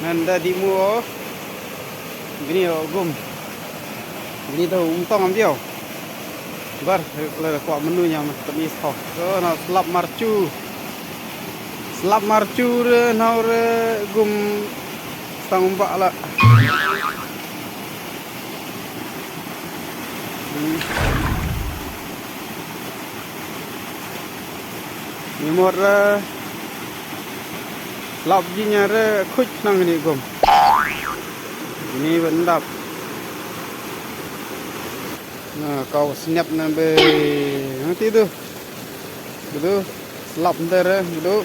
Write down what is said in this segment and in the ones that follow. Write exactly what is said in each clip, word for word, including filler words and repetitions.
Ngan da di mu o. Gini o gum. Gini tu um tong am diau. Bar le kwah menu nya man kami stok. So na slap marchu. Slap marchu re na re gum stang umbak la. Hmm. Ni mor re lap ji nya re khuj nang ni gum. Ni ban dap. Na kau sniap na be. Nanti tu. Gitu. Slap ntar eh, gitu.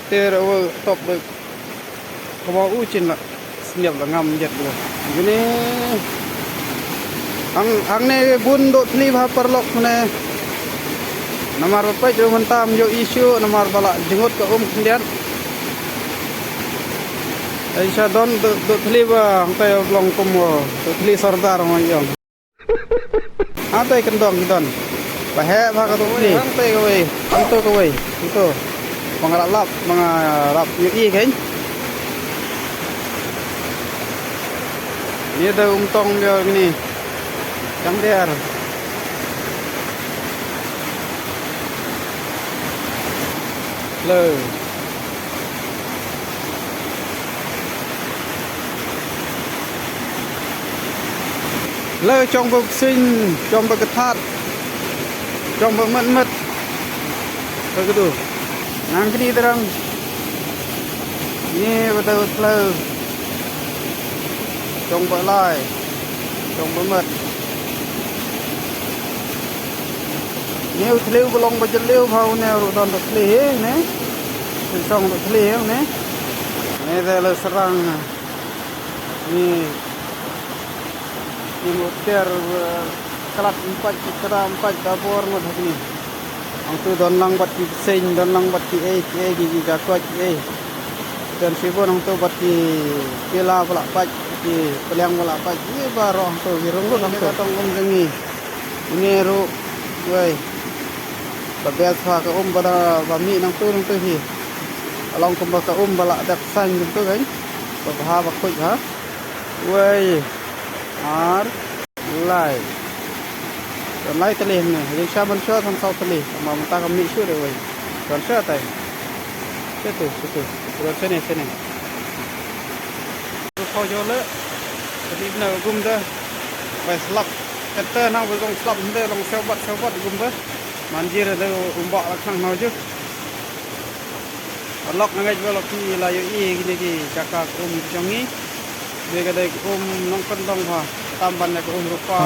Ter awa top dek. Kaba u chin la. Sniap la ngam jet la. Gini. Ang ang ne bun dot thli bha parlok ne. Namar ba peit ruh mynta ym ïohi shuh namar ba la jngut ka um khyndiat. Ai sha don dot thli ba hangtai long kum dot thli sordar ma ïong. Hangtai kyndong ki don. Ba heh ba ka tu ni. Hangtai kawei. Hangto kawei. Hangto. Ba nga lap lap, ba nga lap ïohi kein. Ni da um tong biar ni. Jang der. Lo. Lơ chong ba ksing, chong ba kthat, chong ba mat mat. Ka kdu. Nang kini terang. Ni ba tau tlơ. Chong ba lai. Chong ba mat. Ni u thliew ba long ba jylliew ba u ne ruh don ruh thli he ne. Chong ruh thli he ne. Ne da lơ sarang. Ni, ni mut ter, eh, klat empat, kra empat, da bor mut ha kini. Hangtu don lang bad ki bseiñ, don lang bad ki ei, ki ei, ki, ki jakot, ki ei. Don shibun hangtu bad ki pila ba la pait, ki pliang ba la pait, ki baroh hangtu ki rung lut hangtu. Ka tong um jong ngi. Une ruh, wei. Ba best ha ka um ba da, ba mih nangtu nangtu hi. Ka long kumba ka um ba la dep saiñ nangtu kan. Ba bha ba khuid ha. Wei. Ar. Lai. Don lai tylli hangne. Ïa sha ban sha san saw tylli. Ama mynta ka mih shuh de wei. Don sha tai. Sha tu, sha tu. Don sha ne, sha ne. Khaw jor le. Ka dei na gum da. Bai slap. Kata nang ba zong slap hynde long sew bat, sew bat gum ba. Manjir da um ba la khang nau ju. Lok na ngeit ba lok ki la ïohi kine ki jaka um jong ngi. Dei ka dei um nongkyndong ha. Tam ban da um rupa.